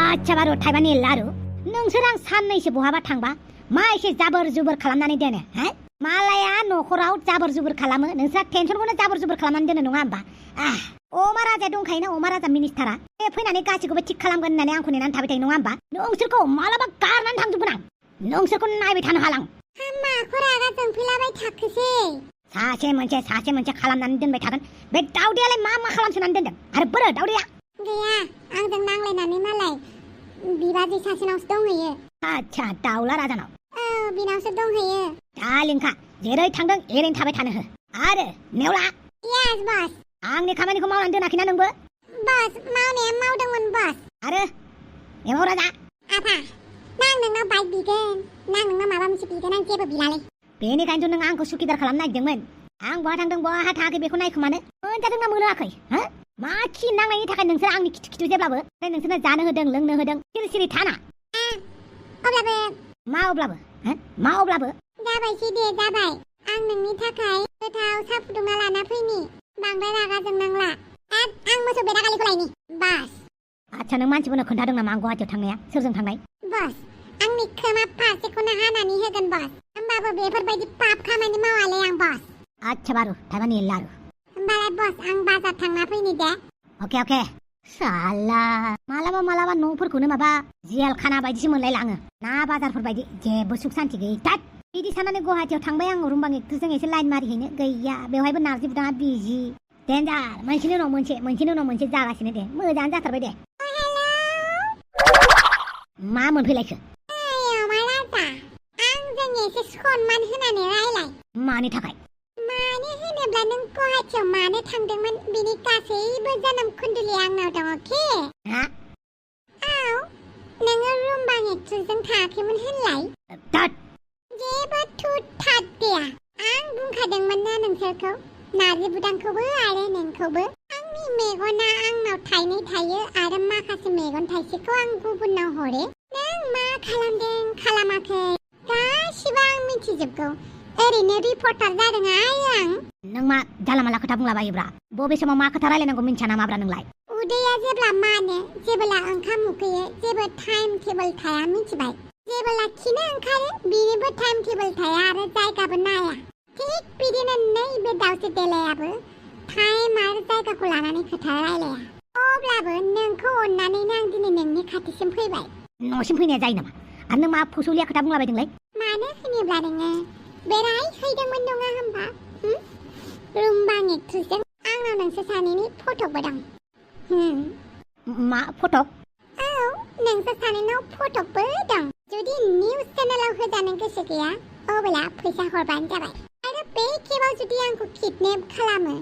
आच्छा बारु थाइबानि लारु नोंसोर आं साननैसो बहाबा थांबा मा एसे जाबोर जुबोर खालामनानै दोनो हो मालाया न'खराव जाबोर जुबोर खालामो नोंस्रा टेनसनखौनो जाबोर जुबोर खालामनानै दोनो नङा होमबा अमा राजा दंखायोना अमा राजा मिनिस्टारा बे फैनानै गासिखौबो थिग खालामगोन होननानै आंखौ नेनानै थाबाय थायो नङा होमबा नोंसोरखौ मालाबा गारनानै थांजोबगोन आं नोंसोरखौ नायबाय थानो हालां माखौ रागा जोंफैलाबाय थाखोसै सासे मोनसे खालामनानै दोनबाय थागोन बे दावदैयालाय मा खालामसोनानै दोनदों आरो बोरो दावदैया गैया आंजों नांलायनानै मालाय बिबाजै सासेनावसो दंहैयो आच्छा दाउला राजानाव औ बिनावसो दंहैयो दालिंखा जेरै थांदों एरैनो थाबाय थानो हो आरो नेवला येस बस आंनि खामानिखौ मावनानै दोनाखैना नोंबो बस मावनाया मावदोंमोन बस आरो एमाव राजा आफा नां नोंनाव बाइक बिगोन नां नोंनाव माबा मोनसे बिगोन आं जेबो बिलालै बेनिखायनोथ' नों आंखौ सुखिदार खालामनो नागिरदोंमोन आं बहा थांदों बहा थाङाखै बेखौ नायखोमानो मोनजादोंना मोनाखै हो मा खि नांनायनि थाखाय नोंसोर आंनि खिथु जेब्लाबो नोंसोरनो जानो होदों लोंनो होदों सिरि थाना अब्लाबो जाबायसै दे जाबाय आं नोंनि थाखाय गोथाव साहा फुदुंना लाना फैनि बांद्राय रागा जोंनांला आं मोसौ बेदागालिखौ लायनि बास आच्छा नों मानसिफोरनो खोन्थादों नामा आं गुवाहाटियाव थांनाया सोरजों थांनाय बस आंनि खोमा फारसेखौनो हानानै होगोन बस होमबाबो बेफोरबायदि पाप खामानि मावालै आं बस आच्छा बारु थाइबानि लारु होमबालाय बस आं बाजार थांना फैनि दे अके साला मालाबा न'फोरखौनो माबा जेल खाना बायदिसो मोनलाय लाङो ना बाजारफोर बायदि जेबो सुख सान्ति गैयै तात बिदि साननानै गुवाहाटियाव थांबाय आं रुमबां एक्ट्रेसजों एसे लाइन मारिहैनो गैया बेवहायबो नारजि बुदाङा बिजि देन्जार मोनसेनि उनाव मोनसे जागासिनो दे मोजाङानो जाथारबाय दे मा मोनफैलायखो आंजों एसे सनमान होनानै रायलाय मानि थाखाय मानो होनोब्ला नों गुवाहाटियाव मानो थांदोंमोन बिनि गासैबो जोनोम कुन्दुलि आंनाव दङ के हा औ नोङो रुमबां एक्ट्रेसजों थाङाखैमोन होनलाय तात जेबो थुत थात गैया आं बुंखादोंमोन ना नोंसोरखौ नारजि बुदांखौबो आरो नोंखौबो आंनि मेगना आंनाव थाइनै थायो आरो माखासे मेगन थाइसेखौ आं गुबुननाव हरो नों मा खालामदों खालामाखै गासिबो आं मिथिजोबगौ ओरैनो रिपर्टार जादों आं नों मा जालामाला खोथा बुंलाबायोब्रा बबे समाव मा खोथा रायलायनांगौ मिन्थिया नामाब्रा नोंलाय उदैया जेब्ला मानो जेब्ला ओंखाम उखैयो जेबो टाइम टेबल थाया मिथिबाय जेब्ला खिनो ओंखारो बिनिबो टाइम टेबल थाया आरो जायगाबो नाया थिग बिदिनो नैबे दाउसे देलायाबो टाइम आरो जायगाखौ लानानै खोथा रायलाया अब्लाबो नोंखौ अननानैनो आं दिनै नोंनि खाथिसिम फैबाय न'सिम फैनाया जायो नामा आरो नों मा फुसौलिया खोथा बुंलाबायदोंलाय मानो होनोब्ला नोङो बेरायहैदोंमोन नङा होमबा रुमबां एक्ट्रेसजों आंनाव नोंसोर सानैनि फटकबो दं मा फटक औ नोंसोर सानैनाव फटकबो दं जुदि निउज चेनेलाव होजानो गोसो गैया अब्ला फैसा हरबानो जाबाय आरो बे खेबाव जुदि आंखौ किडनेप खालामो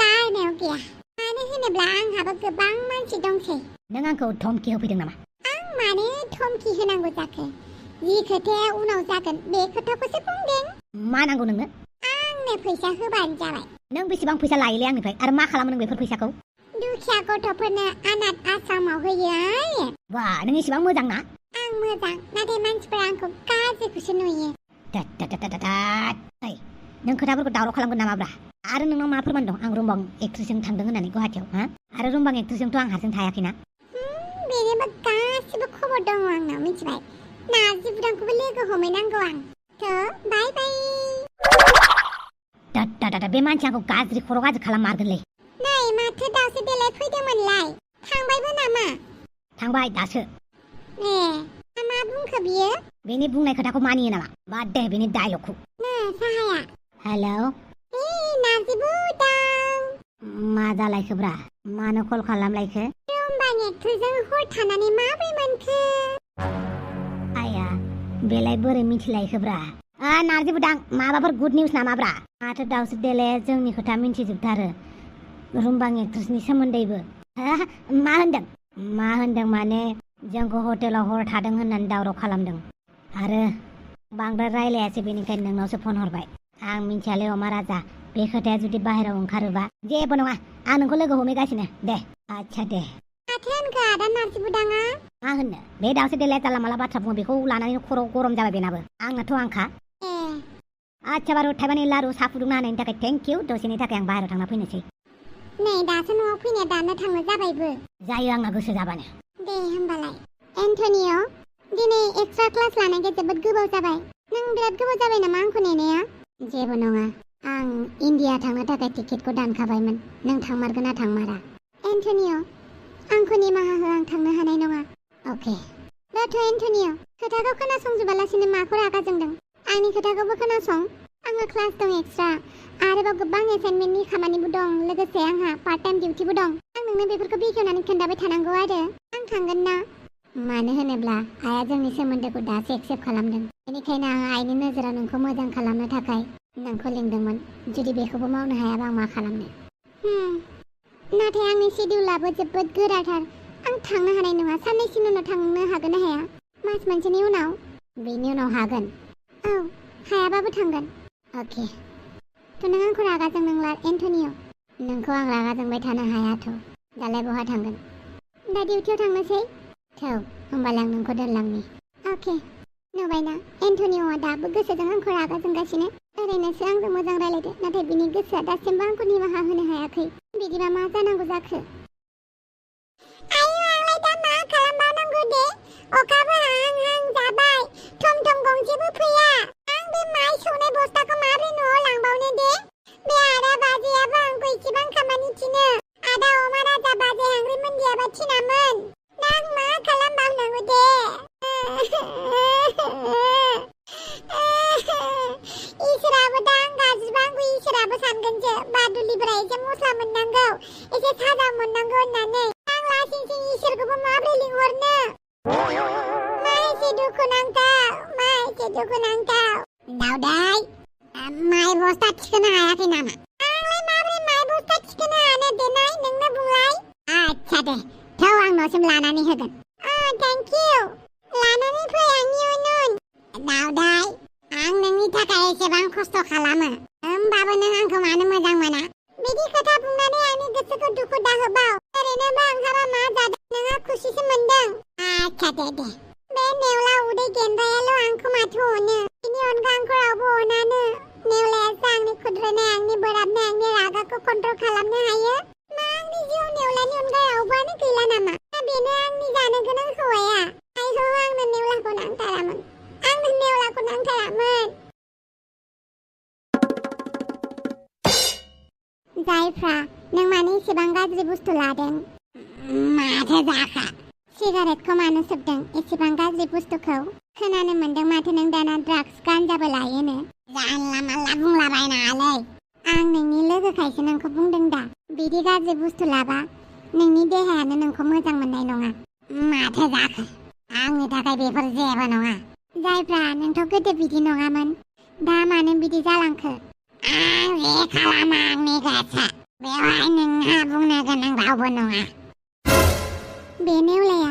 गारनायाव गैया मानो होनोब्ला आंहाबो गोबां मानसि दंसै नों आंखौ धमकि होफैदों नामा आं मानो धमकि होनांगौ जाखो जि खोथाया उनाव जागोन बे खोथाखौसो बुंदों मा नांगौ नोंनो आंनो फैसा होबानो जाबाय नों बेसेबां फैसा लायोलै आंनिफ्राय आरो मा खालामो नों बेफोर फैसाखौ दुखिया गथ'फोरनो अनाथ आश्रमाव होयो आरो बा नों एसेबां मोजां ना आं मोजां नाथाय मानसिफोरा आंखौ गाज्रिखौसो नुयो नों खोथाफोरखौ दावराव खालामगोन नामाब्रा आरो नोंनाव मा फोरमान दं आं रुमबां एक्ट्रेसजों थांदों होननानै गुवाहाटियाव हा आरो रुमबां एक्ट्रेसजोंथ' आं हारसिं थायाखैना बेनिबो गासिबो खबर दङ आंनाव मिथिबाय नारजि बुदांखौबो लोगो हमहैनांगौ आं थ' बाय बाय बे मानसि आंखौ गाज्रि खर' गाज्रि खालाम मारगोनलै नै माथो दाउसो देलाय फैदोंमोनलाय थांबायबो नामा थांबाय दासो ए मा बुंखो बियो बेनि बुंनाय खोथाखौ मानियो नामा बाद दे बेनि डायलगखौ नै साहाया हेलौ नारजि बुदां मा जालायखोब्रा मानो कल खालामलायखो रुमबां एक्ट्रेसजों हर थानानै माबोरै मोनखो आया बेलाय बोरै मिथिलायखोब्रा नारजि बुदां माबाफोर गुड निउस नामाब्रा माथो दाउसो देलाया जोंनि खोथा मिथिजोबथारो रुमबां एक्ट्रेसनि सोमोन्दैबो मा होनदों माने जोंखौ हटेलाव हर थादों होननानै दावराव खालामदों आरो बांद्राय रायलायासै बेनिखायनो नोंनावसो फन हरबाय आं मिथियालै अमा राजा बे खोथाया जुदि बाहेरायाव ओंखारोबा जेबो नङा आं नोंखौ लोगो हमहैगासिनो दे आच्छा दे माथो होनखो आदा नारजि बुदाङा मा होननो बे दाउसो देलाया जाला माला बाथ्रा बुङो बेखौ लानानै खर' गरम जाबाय बेनाबो आंनाथ' आंखा आच्छा बारु थाइबानि लारु साहा फुदुंना होनायनि थाखाय थेंक इउ दसेनि थाखाय आं बाहेरायाव थांना फैनोसै नै दासो न'आव फैनाया दानो थांनो जाबायबो जायो आंना गोसो जाबानो दे होमबालाय एन्टनिय' दिनै एक्सट्रा क्लास लानायखौ जोबोद गोबाव जाबाय। नों बिराद गोबाव जाबाय नामा आंखौ नेनाया? जेबो नङा, आं इन्डिया थांनो थाखाय टिकेटखौ दानखाबायमोन। नों थांमारगोन ना थांमारा? एन्टनिय' आंखौ निमाहा हो, आं थांनो हानाय नङा। अके। दाथ' एन्टनिय' खोथाखौ खोनासंजोबालासिनो माखौ रागा जोंदों? आंनि खोथाखौबो खोनासं। आंहा क्लास दं एक्सट्रा, आरोबाव गोबां एसाइनमेन्टनि खामानिबो दं, लोगोसे आंहा पार्ट टाइम डिउटिबो दं। आं नोंनो बेफोरखौ बेखेवनानै खोन्थाबाय थानांगौ आरो। आं थांगोन ना? मानो होनोब्ला आइया जोंनि सोमोन्दोखौ दासो एक्सेप्ट खालामदों। बेनिखायनो आं आइनि नोजोराव नोंखौ मोजां खालामनो थाखाय नोंखौ लिंदोंमोन। जुदि बेखौबो मावनो हायाबा आं मा खालामनो? नाथाय आंनि शेडिउलाबो जोबोद गोराथार। आं थांनो हानाय नङा। साननैसोनि उनाव थांनो हागोन ना हाया? मास मोनसेनि उनाव? बेनि उनाव हागोन। औ, हायाबाबो थांगोन। अके। थ' नों आंखौ रागा जोंनांला एन्टनिय'। नोंखौ आं रागा जोंबाय थानो हायाथ'। दालाय बहा थांगोन? दा डिउटियाव थांनोसै। थौ, होमबालाय आं नोंखौ दोनलांनि। अके। नुबायना, एन्टनिय'आ दाबो गोसोजों आंखौ रागा जोंगासिनो। ओरैनोसो आंजों मोजां रायलायदो, नाथाय बिनि गोसोआ दासिमबो आंखौ निमाहा होनो हायाखै। बिदिबा मा जानांगौ जाखो? आयु, आंलाय दा मा खालामबावनांगौ दे? अखाबो हाहां हाहां जाबाय। थम गंसेबो फैया। आं बे माइ सौनाय बस्थाखौ माबोरै न'आव लांबावनो दे? बे आदा बाजैयाबो आंखौ इसेबां खामानि थिनो। आदा अमा राजा बाजै हांग्रि मोनदियाबा थिनामोन। दा आं मा खालामबावनांगौ दे? इसोराबो दा आं गाज्रिबा आंखौ इसोराबो सानगोनसो। बादुलिफोरा एसे मस्ला मोननांगौ, एसे साजा मोननांगौ होननानै। आं लासिंसिं इसोरखौबो माबोरै लिंहरनो? मा एसे दुखुनांथाव, मा एसे दुखुनांथाव। दावदै, माइ बस्था थिखोनो हायाखै नामा? आंलाय माबोरै माइ बस्था थिखोनो हानो देनाय, नोंनो बुंलाय। आच्छा दे, थौ आं न'सिम लानानै होगोन। Thank you. लानानै फै आंनि उन। दावदै, आं नोंनि थाखाय एसेबां खस्थ' खालामो, होमबाबो नों आंखौ मानो मोजां मोना? बिदि खोथा बुंनानै आंनि गोसोखौ दुखु दाहोबाव। ओरैनोबा ओंखामा मा जादों? नोंहा खुसिसो मोनदों। आच्छा दे। बे नेवला उदै गेन्द्रायाल' आंखौ माथो अनो। बिनि अनगा आंखौ रावबो अनानो। नेवलायासो आंनि खुद्रायनाय, आंनि बोराबनाय, आंनि रागाखौ कन्ट्रल खालामनो हायो। मा आंनि जिउआव नेवलानि अनगा रावबोआनो गैला नामा? बेनो आंनि जानो गोनां हौवाया। आयौ, आंनो नेवलाखौ नांथारामोन। जायफ्रा, नों मानो एसेबां गाज्रि बुस्थु लादों? माथो जाखा? सिगारेटखौ मानो सोबदों? एसेबां गाज्रि बुस्थुखौ? खोनानो मोनदों माथो नों दाना ड्राग्स गान्जाबो लायोनो। जानला मानला बुंलाबायनाङालै। आं नोंनि लोगोखायसो नोंखौ बुंदों दा। बिदि गाज्रि बुस्थु लाबा नोंनि देहायानो नोंखौ मोजां मोननाय नङा। माथो जाखो? आंनि थाखाय बेफोर जेबो नङा। जायफ्रा, नोंथ' गोदो बिदि नङामोन। दा मानो बिदि जालांखो? आं जे खालामा आंनि गोसो। बेवहाय नोंहा बुंनो गोनां रावबो नङा। बे नेवलाया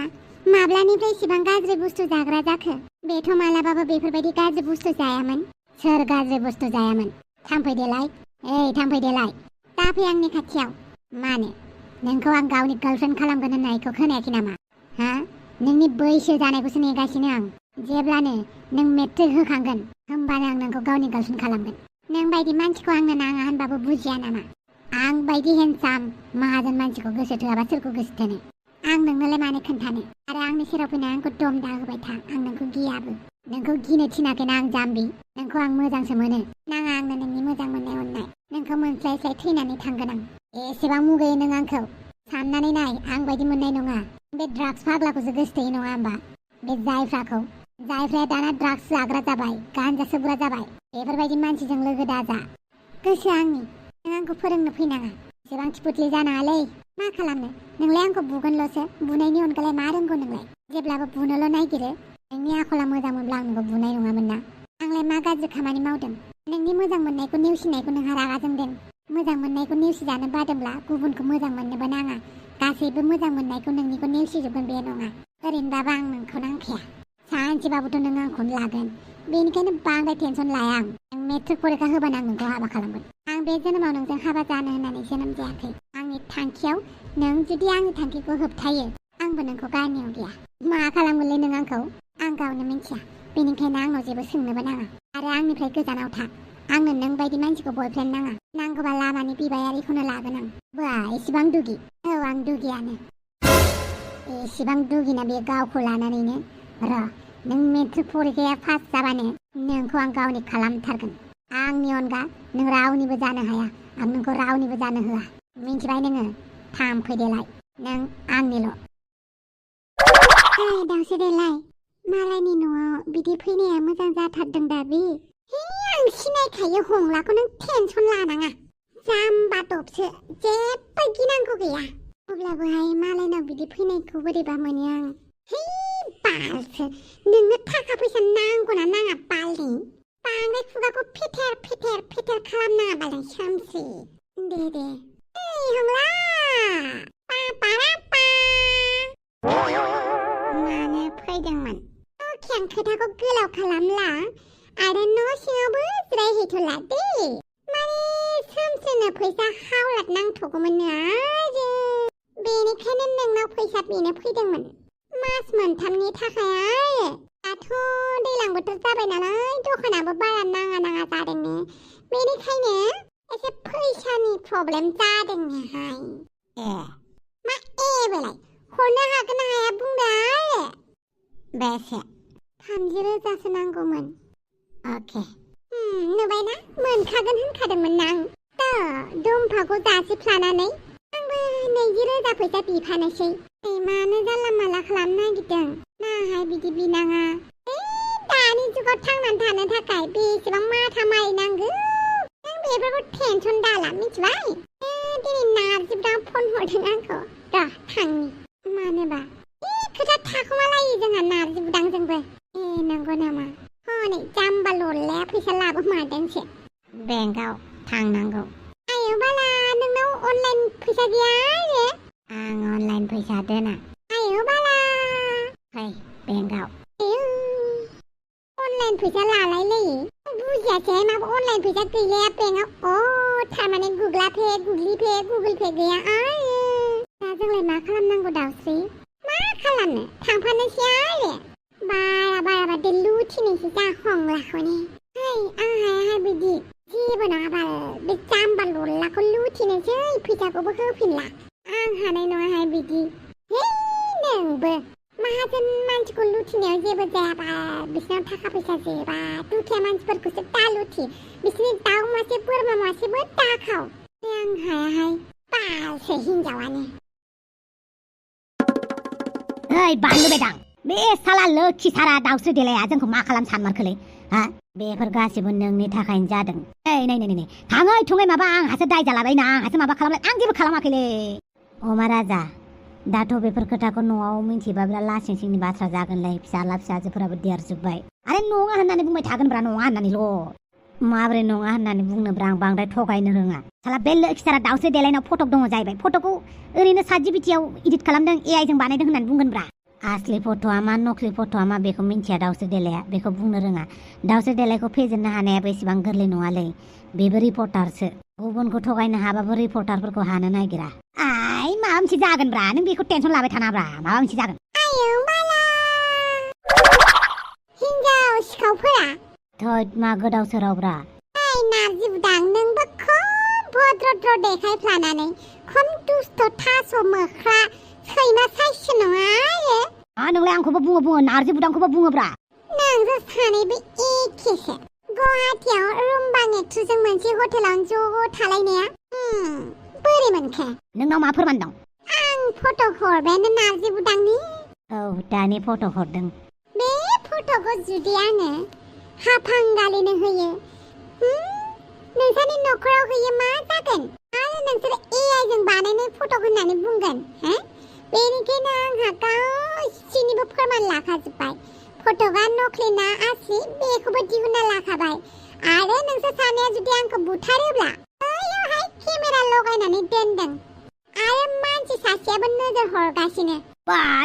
माब्लानिफ्राय इसेबां गाज्रि बुस्थु जाग्रा जाखो? बेथ' मालाबाबो बेफोरबायदि गाज्रि बुस्थु जायामोन। सोर गाज्रि बुस्थु जायामोन? थांफैदेलाय, थांफैदेलाय। दाफै आंनि खाथियाव। मानो? नोंखौ आं गावनि गार्लफ्रेन्ड खालामगोन होननायखौ खोनायाखै नामा? हा? नोंनि बैसो जानायखौसो नेगासिनो आं। जेब्लानो नों मेट्रिक होखांगोन, होमबानो आं नोंखौ गावनि गार्लफ्रेन्ड खालामगोन। नों बायदि मानसिखौ आंनो नाङा होनबाबो बुजिया नामा? आं बायदि हेन्डसाम माहाजोन मानसिखौ गोसो थोआबा सोरखौ गोसो थोनो? आं नोंनोलाय मानो खोन्थानो? आरो आंनि सेराव फैना आंखौ दम दाहोबाय था। आं नोंखौ गियाबो। नोंखौ गिनो थिनाखैना आं जाम्बि। नोंखौ आं मोजांसो मोनो। नाङा आंनो नोंनि मोजां मोननाय अननाय। नोंखौ मोनस्लायस्लाय थैनानै थांगोन आं। एसेबां मुगैयो नों आंखौ। साननानै नाय, आं बायदि मोननाय नङा। बे ड्राग्स फाग्लाखौसो गोसोथोयो नङा होमबा? बे जायफ्राखौ। जायफ्राया दाना ड्राग्स लाग्रा जाबाय, गान्जा सोबग्रा जाबाय। बेफोरबायदि मानसिजों लोगो दाजा। गोसो आंनि। नों आंखौ फोरोंनो फैनाङा। एसेबां थिफुथलि जानाङालै। मा खालामनो? नोंलाय आंखौ बुगोनल'सो। बुनायनि अनगालाय मा रोंगौ नोंलाय? जेब्लाबो बुनोल' नागिरो। नोंनि आखला मोजां मोनब्ला आं नोंखौ बुनाय नङामोन ना? आंलाय मा गाज्रि खामानि मावदों? नोंनि मोजां मोननायखौ नेवसिनायखौ नोंहा रागा जोंदों। मोजां मोननायखौ नेवसिजानो बादोंब्ला गुबुनखौ मोजां मोननोबो नाङा। गासैबो मोजां मोननायखौ नोंनिखौ नेवसिजोबगोन बे नङा। ओरैनोबाबो आं नोंखौ नांखाया। सानसेबाबोथ' नों आंखौनो लागोन। बेनिखायनो बांद्राय टेनसन लाया आं। नों मेट्रिक फरिखा होबानो आं नोंखौ हाबा खालामगोन। आं बे जोनोमाव नोंजों हाबा जानो होननानै जोनोम जायाखै। आंनि थांखियाव नों जुदि आंनि थांखिखौ होबथायो, आंबो नोंखौ गारनायाव गैया। मा खालामगोनलै नों आंखौ? आं गावनो मिन्थिया। बेनिखायनो आंनाव जेबो सोंनोबो नाङा। आरो आंनिफ्राय गोजानाव था। आंनो नों बायदि मानसिखौ बयफ्रेन्ड नाङा। नांगौबा लामानि बिबायारिखौनो लागोन आं। बा एसेबां दुगि? औ, आं दुगियानो। एसेबां दुगिना बे गावखौ लानानैनो र' नों मेट्रिक परिखाया पास जाबानो नोंखौ आं गावनि खालामथारगोन। आंनि अनगा नों रावनिबो जानो हाया। आं नोंखौ रावनिबो जानो होआ। मिन्थिबाय नोङो? थांफै देलाय, नों आंनिल'। दाउसो देलाय, मालायनि न'आव बिदि फैनाया मोजां जाथारदों दा बे। आं सिनायखायो हंलाखौ, नों टेनसन लानाङा। जाम्बा दबसो, जेबो गिनांगौ गैया। अब्लाबोहाय मालायनाव बिदि फैनायखौ बोरैबा मोनो आं। बालसो, नोंनो थाखा फैसा नांगौना नाङा बालनि? बांद्राय खुगाखौ फेथेर फेथेर फेथेर खालामनाङा बालाय सामसि। दे हंला, मानो फैदोंमोन? अके, आं खोथाखौ गोलाव खालामला आरो न' सिङावबो जिरायहैथ'ला दे। माने सोमसोनो फैसा हावलाद नांथ'गौमोन आरो बेनिखायनो नोंनाव फैसा बिनो फैदोंमोन। मास मोनथामनि थाखाय। दाथ' दैलां बोथोर जाबाय नालाय दखानाबो बारा नाङा जादों ने, बेनिखायनो एसे फैसानि प्रब्लेम जादोंहाय। मा बेलाय? हरनो हागोन ना हाया बुंदो आरो। बेसे? 30,000सो नांगौमोन। अके। नुबायना, मोनखागोन होनखादोंमोन आं। दम्फाखौ जासिफ्लानानै आंबो 20,000 फैसा बिफानोसै। मानो जानला माला खालामनो नागिरदों? नाहाय बिदि बिनाङा। दानि जुगाव थांनानै थानो थाखाय बेसेबां माथा मारिनांगौ। नों बेफोरखौ टेनसन दाला, मिथिबाय? दिनै नार्जिबुदां फन हरदों आंखौ। र' थांनि। मानोबा? खोथा थाखुमालायो जोंहा नार्जिबुदांजोंबो। नंगौ नामा? हनै जाम्बा लरलाया फैसा लाबोमारदोंसो। बेंकआव थांनांगौ। आयौ बाला, नोंनाव अनलाइन फैसा गैया आरो? आं अनलाइन फैसा दोना। आयौ बाला, फै बेंकआव। अनलाइन फैसा लालायलायो? बुजियासै, माबा अनलाइन फैसा गैलाया बेंकआव? थारमाने गुगला पे, गुगलि पे, गुगोल पे गैया आरो? दा जोंलाय मा खालामनांगौ दाउस्रि? मा खालामनो? थांफानोसै आरो? बारा बे लुथिनोसै जा हंलाखौनो। आं हायाहाय बिदि। जेबो नङा बाल, बे जाम्बा लरलाखौ लुथिनोसै, फैसाखौबो होफिनला। आं हानाय नङाहाय बिदि। नोंबो माहाजोन मानसिखौ लुथिनायाव जेबो जायाबा, बिसिनाव थाखा फैसा जोबा। दुखिया मानसिफोरखौसो दा लुथि, बिसिनि दाउ मासे बोरमा मासेबो दाखाव। आं हायाहाय, बालसो हिनजावानो। बानलु बेदां, बे साला लोखि सारा दाउस्रि देलाया जोंखौ मा खालाम सानमारखोलै? बेफोर गासिबो नोंनि थाखायनो जादों। नै थाङै थुङै माबा आंहासो दाय जालाबायना, आंहासो माबा खालामबाय। आं जेबो खालामाखैलै। अमा राजा, दाथ' बेफोर खोथाखौ न'आव मिन्थिबा बिराद लासिं सिंनि बाथ्रा जागोनलै। फिसाला फिसाजोफोराबो देरजोब्बाय। आरे नङा होननानै बुंबाय थागोनब्रा, नङा होननानैल'। माबोरै नङा होननानै बुंनोब्रा, आं बांद्राय थगायनो रोङा। साला बे लोखि सारा दाउस्रि देलायनाव फटक दङ जाहैबाय। फटकखौ ओरैनो ChatGPT-आव इडिट खालामदों, AI जों बानायदों होननानै बुंगोनब्रा। आसलि फट'आ मा नकलि फट'आ मा बेखौ मिन्थिया दाउस्रि देलाया, बेखौ बुंनो रोङा। दाउस्रि देलायखौ फेजेननो हानायाबो एसेबां गोरलै नङालै। बेबो रिपर्टारसो। गुबुनखौ थगायनो हाबाबो रिपर्टारफोरखौ हानो नागिरा। माबा मोनसे जागोनब्रा, नों बेखौ टेनसन लाबाय थानाब्रा, माबा मोनसे जागोन। आयौ बाला, हिनजाव सिखावफोरा। थोद, मा गोदाव सोरावब्रा। नार्जिबुदां, नोंबो खम भद्रद्र देखायफ्लानानै खम दुस्थ' थास' मोख्रा सैमा साइससो नङा आरो? नोंलाय आंखौबो बुङो नार्जिबुदांखौबो बुङोब्रा। नोंजों सानैबो एखेसो। गुवाहाटियाव रुमबां एक्ट्रेसजों मोनसे हटेलावनो ज' थालायनाया बोरै मोनखो? नोंनाव मा फोरमान दं? आं फट' हरबायानो नार्जिबुदांनि। दानि फट' हरदों। बे फट'खौ जुदि आङो हाफांगालिनो होयो, नोंसानि न'खराव होयो मा जागोन? आरो नोंसोर AI जों बानायनाय फट' होननानै बुंगोन। बेनिखायनो आंहा गासिनिबो फोरमान लाखाजोब्बाय। फट'आ नकलि ना आसलि बेखौबो दिहुनना लाखाबाय। आरो नोंसोर सानैया जुदि आंखौ बुथारोब्ला बैयावहाय केमेरा लगायनानै दोनदों। आरो मानसि सासेयाबो नोजोर हरगासिनो।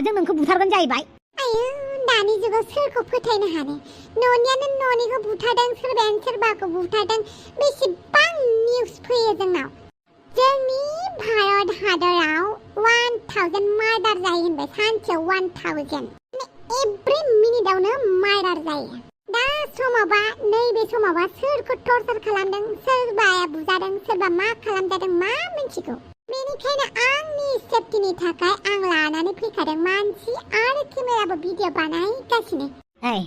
जों नोंखौ बुथारगोन जाहैबाय। आयौ, दानि जुगाव सोरखौ फोथायनो हानो? न'नियानो न'निखौ बुथारदों, सोरबायानो सोरबाखौ बुथारदों। बेसेबां निउस फैयो जोंनाव। जोंनि भारत हादराव 1000 मार्डार जायो होनबाय, सानसेयाव 1000। एभ्रि मिनिटावनो मार्डार जायो। दा समावबा नैबे समावबा सोरखौ टर्चार खालामदों, सोरबाया बुजादों, सोरबा मा खालामजादों मा मिन्थिगौ। बेनिखायनो आंनि सेफटिनि थाखाय आं लानानै फैखादों मानसि आरो केमेराबो भिडिअ बानायगासिनो। ओइ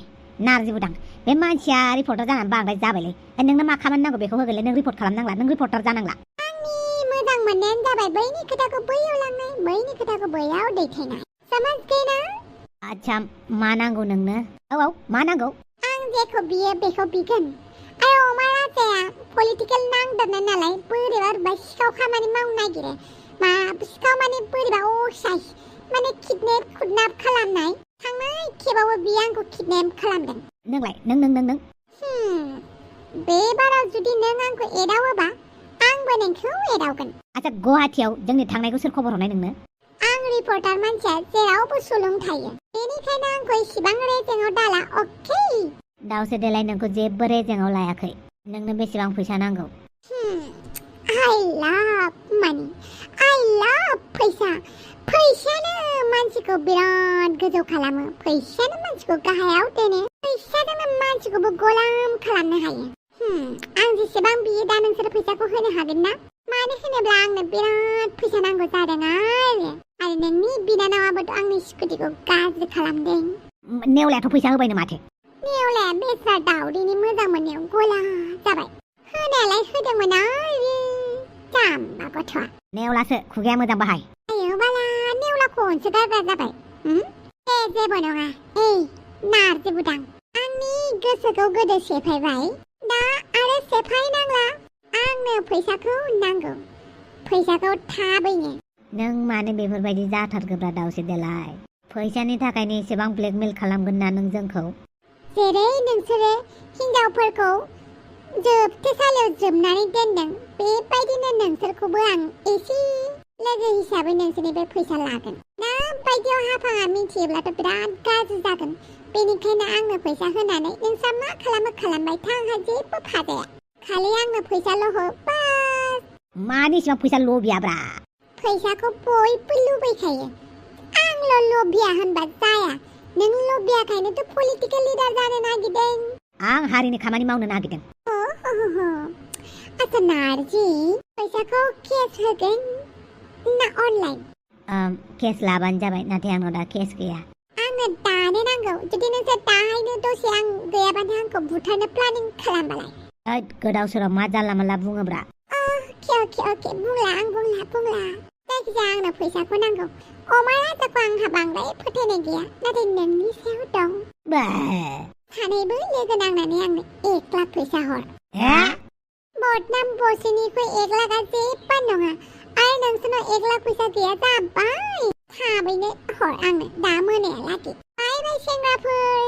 नारजि बुदां, बे मानसिया रिपर्टार जानानै बांद्राय जाबायलै। नोंनो मा खामानि नांगौ बेखौ होगोनलै, नों रिपर्ट खालामनांला, नों रिपर्टार जानांला। आंनि मोजां मोननायानो जाबाय बैनि खोथाखौ बैयाव लांनाय, बैनि खोथाखौ बैयाव दैथायनाय। समाज गैना? आच्छा, मा नांगौ नोंनो? औ मा नांगौ? आं जेखौ बियो बेखौ बिगोन। आरो अमा राजाया पलिटिकेल नांदोंना नालाय बोरैबा सिखाव खामानि मावनो नागिरो। मा सिखाव माने बोरैबा असाइस माने किडनेप खालामनाय। थांनाय खेबावबो बियो आंखौ किडनेप खालामदों। नोंलाय नों बे बाराव जुदि नों आंखौ एदावोबा आंबो नोंखौ एदावगोन। आच्छा, गुवाहाटियाव जोंनि थांनायखौ सोर खबर हरनाय नोंनो? आं रिपर्टार मानसिया जेरावबो सुलुं थायो, बेनिखायनो आंखौ इसिबां रेजेंआव दाला, अके? दाउसो देलाय नोंखौ जेबो रेजेंआव लायाखै। नोंनो बेसेबां फैसा नांगौ? I love money. I love फैसा। फैसायानो मानसिखौ बिराद गोजौ खालामो। फैसायानो मानसिखौ गाहायाव दोनो। फैसाजोंनो मानसिखौबो गलाम खालामनो हायो। आं जेसेबां बियो दा नोंसोर फैसाखौ होनो हागोन ना? मानो होनोब्ला आंनो बिराद फैसा नांगौ जादों आरो नोंनि बिनानावाबोथ' आंनि स्कुटिखौ गाज्रि खालामदों। नेवलायाथ' फैसा होबायनो माथो। नेवलाया बेस्रा दावदैनि मोजां मोननायाव गला जाबाय। होनायालाय होदोंमोन आरो जाम्बा गथ'आ। नेवलासो, खुगाया मोजां बाहाय। आयौ बाला, नेवलाखौ अनसो गारग्रा जाबाय। जेबो नङा। नारजि बुदां, आंनि गोसोखौ गोदो सेफायबाय, दा आरो सेफायनांला। आंनो फैसाखौ नांगौ, फैसाखौ थाबैनो। नों मानो बेफोरबायदि जाथारगोब्रा दाउसो देलाय? फैसानि थाखायनो एसेबां ब्लेकमेल खालामगोन ना नों जोंखौ? जेरै नोंसोरो हिनजावफोरखौ जोबथेसालियाव जोबनानै दोनदों, बेबायदिनो नोंसोरखौबो आं एसे लोगो हिसाबै नोंसोरनिफ्राय फैसा लागोन। दा बायदियाव हाफाङा मिथियोब्लाथ' बिराद गाज्रि जागोन। बेनिखायनो आंनो फैसा होनानै नोंस्रा मा खालामो खालामबाय था, आंहा जेबो फाजाया। खालि आंनो फैसाल' हो, बास। मानि इसेबां फैसा लबियाब्रा? फैसाखौ बयबो लुबैखायो, आंल' लबिया होनबा जाया। नों लबियाखायनोथ' पलिटिकेल लिडार जानो नागिरदों। आं हारिनि खामानि मावनो नागिरदों। आच्छा नारजि, फैसाखौ केस होगोन ना अनलाइन? केस लाबानो जाबाय, नाथाय आंनाव दा केस गैया। आंनो दानो नांगौ। जुदि नोंसोर दाहायनो दसे आं गैयाबानो आंखौ बुथारनो प्लानिं खालामबालाय? गोदाव सोराव मा जानला मानला बुङोब्रा? अके बुंला जायखिजाया आंनो फैसाखौ नांगौ। अमा राजाखौ आंहा बांद्राय फोथायनाय गैया, नाथाय नोंनि सायाव दं। सानैबो लोगो नांनानै आंनो 1 लाख फैसा हर। बदनाम बसिनिख्रुइ 1 लाखआ जेबो नङा। आरो नोंसोरनाव 1 लाख फैसा गैया जाबाय। थाबैनो हर आंनो, दा मोनायालागै। बाय बाय सेंग्राफोर।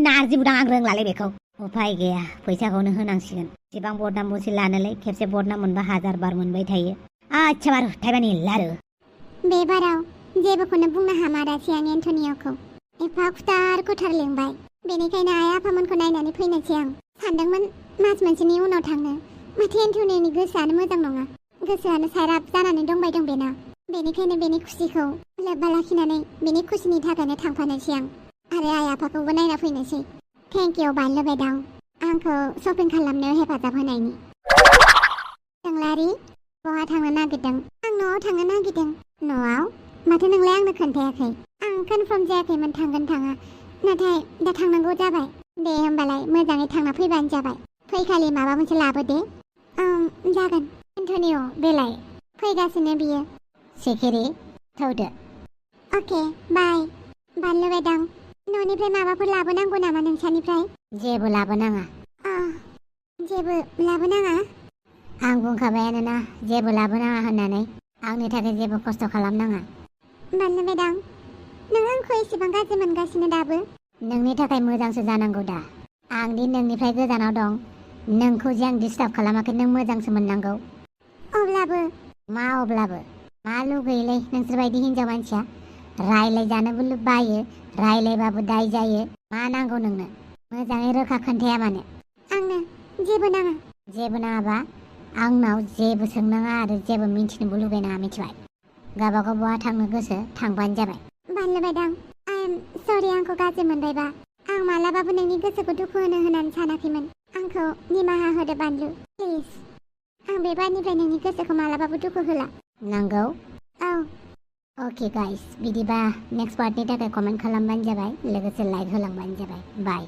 नारजि बुदां, आं रोंलालै बेखौ। उफाय गैया, फैसाखौनो होनांसिगोन। एसेबां बदनाम बसि लानोलाय खेबसे बदनाम मोनबा 1000 बार मोनबाय थायो। आच्छा बारु, थाइबानि लारु। बे बाराव जेबोखौनो बुंनो हामारासै आं एन्टनिय'खौ। एफा खुथार लिंबाय। बेनिखायनो आइ आफामोनखौ नायनानै फैनोसै आं। सानदोंमोन मास मोनसेनि उनाव थांनो, माथो एन्टनिय'नि गोसोआनो मोजां नङा। गोसोआनो सायराब जानानै दंबाय दं बेना। बेनिखायनो बेनि खुसिखौ लोब्बा लाखिनानै बेनि खुसिनि थाखायनो थांफानोसै आं। आरो आइ आफाखौबो नायना फैनोसै। थेंक इउ बानलु बेदाव, आंखौ शपिं खालामनायाव हेफाजाब होनायनि। जोंलारि, बहा थांनो नागिरदों? आं न'आव थांनो नागिरदों। न'आव? माथो नोंलाय आंनो खोन्थायाखै? आं कनफार्म जायाखैमोन थांगोन थाङा, नाथाय दा थांनांगौ जाबाय। दे होमबालाय मोजाङै थांना फैबानो जाबाय। फैखालि माबा मोनसे लाबोदे। जागोन। एन्टनिय' बेलाय? फैगासिनो बियो। सिखिरि, थौदो। अके, बाय। बानलु बेदां, न'निफ्राय माबाफोर लाबोनांगौ नामा नोंसानिफ्राय? जेबो लाबोनाङा। जेबो लाबोनाङा? आं बुंखाबायानो ना, जेबो लाबोनाङा होननानै। आंनि थाखाय जेबो खस्थ' खालामनाङा। बानलु बेदां, नों आंखौ एसेबां गाज्रि मोनगासिनो दाबो? नोंनि थाखाय मोजांसो जानांगौ दा। आं दि नोंनिफ्राय गोजानाव दं, नोंखौ जे आं डिस्टार्ब खालामाखै, नों मोजांसो मोननांगौ। अब्लाबो? मा अब्लाबो? मा लुगैयोलै नोंसोर बायदि हिनजाव मानसिया? रायलायजानोबो बायो, रायलायबाबो दाय जायो। मा नांगौ नोंनो? मोजाङै रोखा खोन्थाया मानो? आंनो जेबो नाङा। जेबो नाङाबा आंनाव जेबो सोंनाङा आरो जेबो मिन्थिनोबो लुगैनाङा, मिथिबाय? गावबागाव बहा थांनो गोसो थांबानो जाबाय। बानलु बेदां, सरि आंखौ गाज्रि मोनबायबा। आं मालाबाबो नोंनि गोसोखौ दुखु होनो होननानै सानाखैमोन। आंखौ निमाहा होदो बानलु प्लिज। आं बे बारनिफ्राय नोंनि गोसोखौ मालाबाबो दुखु होला। नंगौ। औ। अके गाइस, बिदिबा नेक्स्ट पार्टनि थाखाय कमेन्ट खालामबानो जाबाय, लोगोसे लाइक होलांबानो जाबाय। बाय।